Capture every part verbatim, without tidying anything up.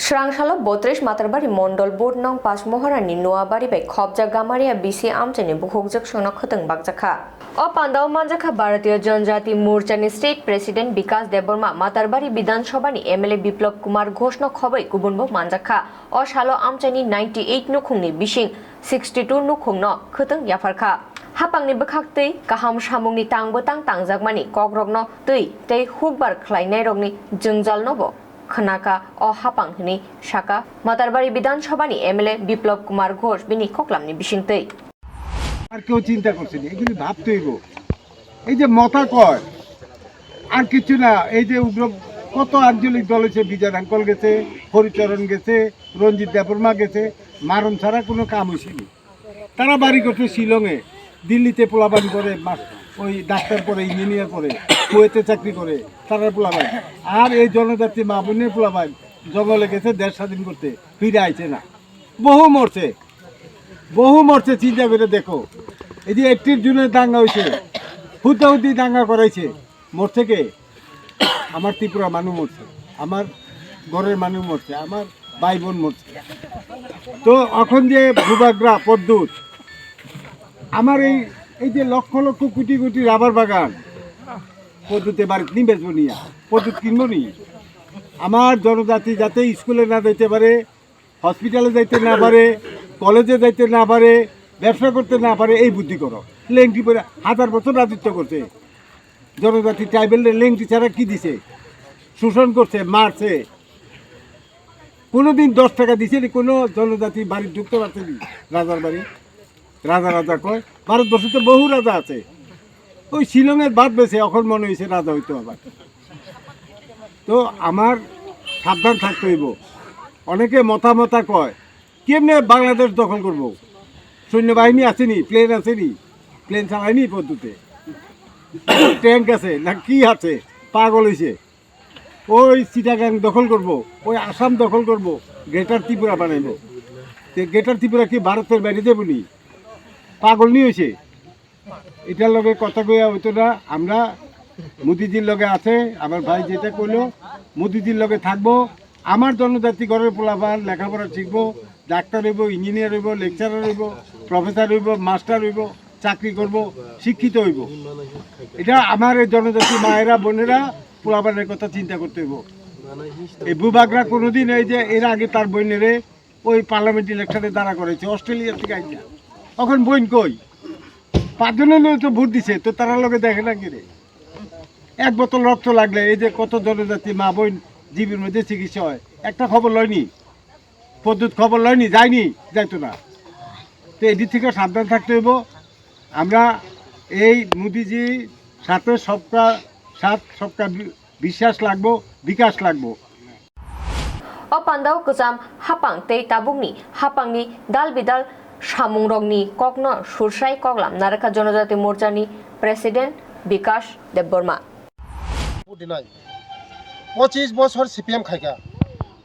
Srang salo botris Matarbari Mondol Board nong pas Moharani Noabari bai khobjak Gamaria B C amchaini bukhukjwk songno khwtwng bakjakha. O pandao manjakha Bharatiya Janjati Morchani State President Bikas Debbarma, Matarbari Bidhan Sabhani M L A Biplab Kumar Ghoshno khobwi kubunbo manjakha. O salo amchaini ninety eight nukhungni bising sixty two nukhungno khwtwng yapharkha. Hapangni bwkhaktwi kaham samungni tang bwtang tangjakmani kokrokno twi tei hukbar khlainairokni jwngjalnobo khwnakha o hapang hwnwi sakha Matarbari Bidhan Sabhani M L A Biplab Kumar Ghosh bini koklamni bisingtwi. আর কেউ চিন্তা করছে না, এগুলি ভাবতে হইব। এই যে মতা কয়, আর কিছু না। এই যে উগ্র, কত আঞ্চলিক দল হয়েছে, বিজয় ঢাঙ্কল গেছে, হরিচরণ গেছে, রঞ্জিত দেববর্মা গেছে, মারণ ছাড়া কোনো কাম হয়েছে না। তারা বাড়ি করছে শিলংয়ে, দিল্লিতে পোলাপান করে, মাস- ওই ডাক্তার পড়ে, ইঞ্জিনিয়ার পড়ে, কুয়েতে চাকরি করে, তারা পোলাপান। আর এই জনজাতি মা বোনের পোলাপান জঙ্গলে গেছে দেশ স্বাধীন করতে, ফিরে আইছে না। বহু মরছে, বহু মরছে, চিন্তা করে দেখো। এই যে একত্রিশ জুনের দাঙ্গা হয়েছে, হুদ্দাহুদ্দি দাঙ্গা করাইছে, মরছে কে? আমার ত্রিপুরা মানুষ মরছে, আমার ঘরের মানুষ মরছে, আমার ভাই বোন মরছে। তো এখন যে ভূবাগরা পদ্মুত, আমার এই এই যে লক্ষ লক্ষ কোটি কোটি রাবার বাগান, পদ্মুতে বাড়িত নি বেচবো নিয়া, পদ্মুত কিনবো নি? আমার জনজাতি যাতে স্কুলে না যাইতে পারে, হসপিটালে যাইতে না পারে, কলেজে যাইতে না পারে, ব্যবসা করতে না পারে, এই বুদ্ধি করো। লেংটি পরে হাজার বছর রাজত্ব করছে জনজাতি, ট্রাইবেল লেংটি ছাড়া কি দিছে? শোষণ করছে, মারছে। কোনোদিন দশ টাকা দিছে নি কোনো জনজাতি বাড়ি ঢুকতে পারছে নি? রাজার বাড়ি, রাজা রাজা কয়। ভারতবর্ষে তো বহু রাজা আছে। ওই শিলংয়ের বাদ বেছে এখন মনে হয়েছে রাজা হইতো আবার। তো আমার সাবধান থাকতে হইব। অনেকে মতা মতা কয়, কেমনে বাংলাদেশ দখল করব? সৈন্যবাহিনী আছে নি? প্লেন আছে নি? প্লেন চালায় নি পদ্মুতে? ট্যাঙ্ক আছে না কি আছে? পাগল হইছে। ওই চিটাগাং দখল করব, ওই আসাম দখল করব, গ্রেটার ত্রিপুরা বানাইব। তে গ্রেটার ত্রিপুরা কি ভারতের বাইরে যাবো নি? পাগল নি হইছে? এটার লগে কথা কইয়া হইতো না। আমরা মোদিজির লগে আছে, আমার ভাই যেটা কইলো, মোদিজির লগে থাকবো। আমার জনজাতি ঘরের পোলাপান লেখাপড়া শিখবো, ডাক্তার হইব, ইঞ্জিনিয়ার হইব, লেকচারার হইব, প্রফেসর হইব, মাস্টার হইব, চাকরি করব, শিক্ষিত হইব। এটা আমার এই জনজাতি মায়েরা বোনেরা পোলাপানের কথা চিন্তা করতে হইব। এই বুবাগরা কোনোদিন এই যে এর আগে তার বোনেরে ওই পার্লামেন্ট ইলেকশনে দাঁড়া করেছে অস্ট্রেলিয়া থেকে আইয়া, এখন বোন কই? পাঁচজনে নিয়ে তো ভোট দিছে, তো তারা লগে দেখে না কিরে? এক বোতল রক্ত লাগলে এই যে কত জনজাতি মা বোন জীবের মধ্যে চিকিৎসা হয়, একটা খবর লয়নি? পদ্মুত খবর লয়নি? যায়নি? যাইতো না। তো এদিক থেকে সাবধান থাকতে হইব। আমরা এই মোদিজি সাথে সবকা সাথ, সবকা বি- বিশ্বাস লাগবো, বিকাশ লাগবো। O pandao kwcham hapang tei tabukni hapangni dal bidal samungrokni kokno sursai koklam narwkha Jonojati Morchani President Bikash Debbarma. Dinai pochis bosor C P M khaikha,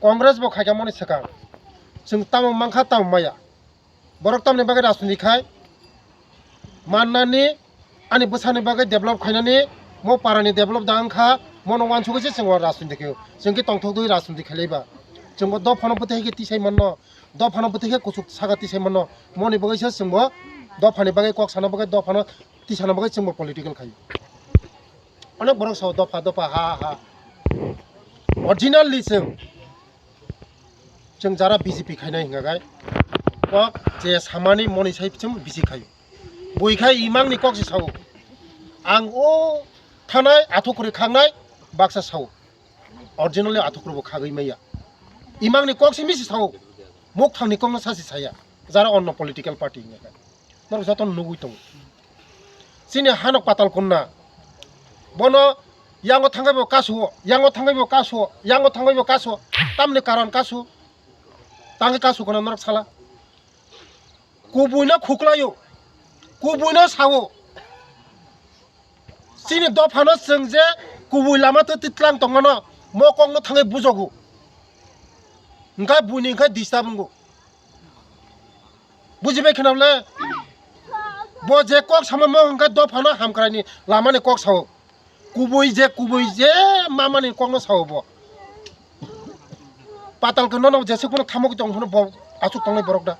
Congress bo khaikha moni swkang. Chwng tamo mankha tamo maya. Borok tamni bagwi rajniti khai mannani, ani bwsani bagwi develop khainani, mo parani develop da wngkha, mono wansugwi se chwng o rajniti khaio. Chwng khe tongthok dwi rajniti khailaiba. Chwngbo dophano bwtwi hai khe tisai manno, dophano bwtwi khe kuchuk saka tisai manno. Moni bagwi se chwngbo dophani bagwi kok sana bagwi dophano tisana bagwi chwngbo political khaio. Onek borok sao dopha dopha ha ha. Originally chwng, chwng jara B J P khainai hingkha khai kok je samani moni sai chwng bisi khaio. Bui khai imangni kok se sao. Ang o thanai athukuri khangnai baksa sao. Originally athukuri bo khagwi maya. Imangni kok se misi sao. Mukthangni kokno sasi saya. Jara onno political party hingkha khai. Norok jotono nugwi tongo. Chini hanok patal kunna. Bono yango thangaibo kasuo, yango thangaibo kasuo, yango thangaibo kasuo. Tamni karon kasuo. Tangwi kasuo kono norok sala. Kubuino khuklaio. Kubuino sao. Chini dophano chwng je kubui lama twi titlang tongmano mo kokno thangwi bujogo. Hwnkhe buini hwnkhe disturb wngo. Bujibai kheno le? Bo je kok sama mo hwnkhe dophano hamkraini lamani kok sao. Kubui je kubui je mamani kokno sao bo. Patal Kanyana no jesuk phano thamok tong phano bo aswk tongnai borok da.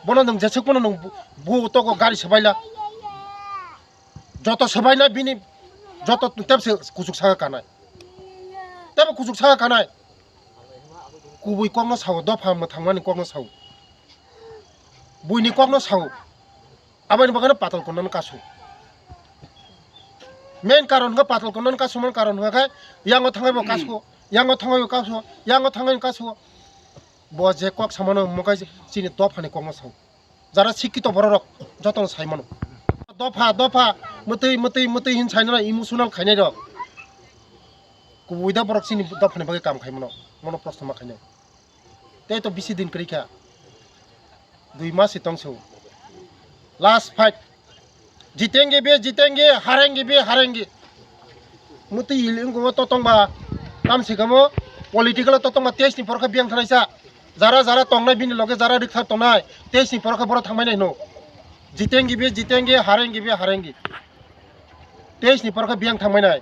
Bono nwng jesuk phano nwng bu, bu togo gari swbaila. Joto swbaina bini joto tebse kuchuk saka kanai. Tebo kuchuk saka kanai. Kubui kokno sao, dopha mwthangmani kokno sao. Buini kokno sao. Aboni bagwino Patal Kanyana no kasu. Main karon hwnkhe Patal Kanyana no kasumani karon hwnkhe yango thangwi bo kasu, yango thangwi bo kasu, yango thangwi bo kasu. Bo je kok samano hwnmokhe chini dophani kokno sao. Jara sikkito bororok jotono saimano. Dopha, dopha, mwtwi, mwtwi, mwtwi hin sainano emotional khainairok. Kubui da borok chini dophani bagwi kam khaimano, mono proshno ma khainai. Tei to bisi din kwrwi kha. Dui mas si tongso. Last fight. Jitenge be, jitenge, harenge be, harenge. Muti hiling ko to tongba. Tam si kamo political to tongba test ni porkha biang thanai sa. Jara jara tongnai bini loge jara rikha tongnai. Test ni porkha boro thangmai nai no. Jitenge be, jitenge, harenge be, harenge. Test ni porkha biang thangmai nai.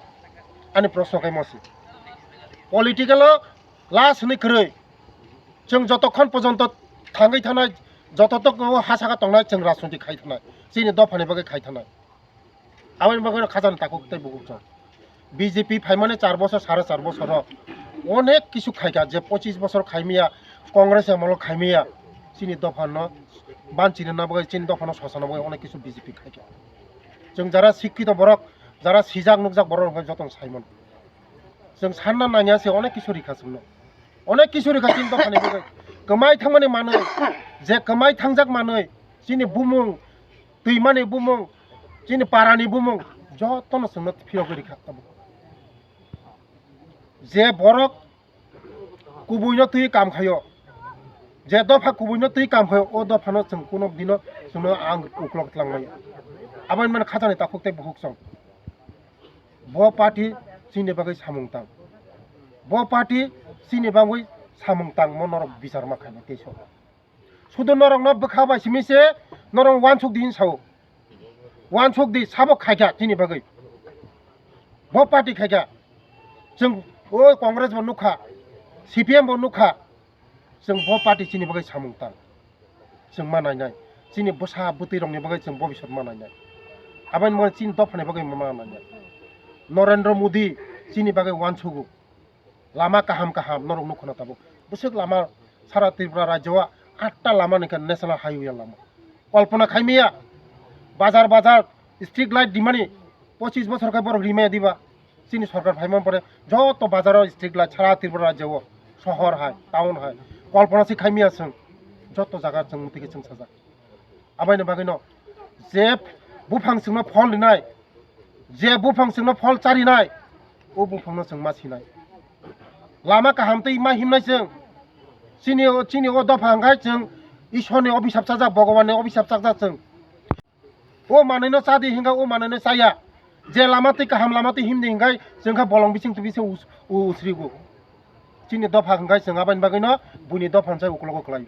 Ani proshno kai mosi. Political o last hwnwi kwrwi. Chwng jotokhon pojonto thangwi thanai, jototok o ha saka tongnai chwng rajniti khai thanai. Chini dophani bagwi khai thanai. Aboni bagwi khajani takhuk tei bukhuk chwng. B J P phaimani char bosor, sare char bosoro onek kisu khaikha, je pochis bosor khaimaya, Congress amolo khaimaya, chini dophano banchina bagwi, chini dophano sosana bagwi onek kisu B J P khaikha. Chwng jara sikkito borok, jara sijak nukjak borok rok jotono saimano. Chwng sanna nangya se onek kisu rikha chwngno. Onek kisu rikha chini dophani bagwi. Kwmai thangmani manwi, je kwmai thangjak manwi, chini bumung, twimani bumung, chini parani bumung, jotono chwngno phirogwi rikha tabuk. Je borok kubuino twi kam khaio, je dopha kubuino twi kam khaio, o dophano chwng kuno dino chwngno ang uklok tlangmaya. Aboni mani khajani takhuk tei bukhuk chwng. Bo party chini bagwi samung tang. Bo party chini bagwi samung tangmo norok bichar ma khainai teiso. Sudu norokno bwkha bai simi se norok uansuk di hinwi sao. Uansuk di sabo khaikha chini bagwi. Bo party khaikha. Chwng o Congress bo nukha, C P M bo nukha. Chwng bo party chini bagwi samung tang. Chwng ma nainai. Chini bwsa bwtwi rokni bagwi chwng bobisot ma nainai. Aboni bagwi chini dophani bagwi ma nainai. Narendra Modi chini bagwi uansugo. Lama kaham kaham norok nukho na tabuk. Bwswk lama sara Tripura rajyo o atta lama ni khe national highway lama. Kolpona khaimaya bazar bazar street light dimani pochis bosor khe borok rimaya diba. Chini sorkar phaimani pore joto bazaro street light sara Tripura rajyo o, sohor hai, town hai, kolpona se khaimaya chwng, joto jaga chwng muti khe chwng sajak. Abaini bagwino je buphang chwngno phol rinai, je buphang chwngno phol charinai, o buphangno chwng ma sinai. Lama kaham tei ma himnai chwng. Chini o, chini o dopha hwnkhe chwng Ishorni obhisap chajak, Bhagwanni obhisap chajak chwng. O manwino cha di hinga o manwino chaya. Je lama twi kaham lama twi himdi hingai chwngkha bolong bising twi bising us-, usrigo. Chini dopha hingai chwng abani bagwino buini dopha hinjai uklogo kwlai.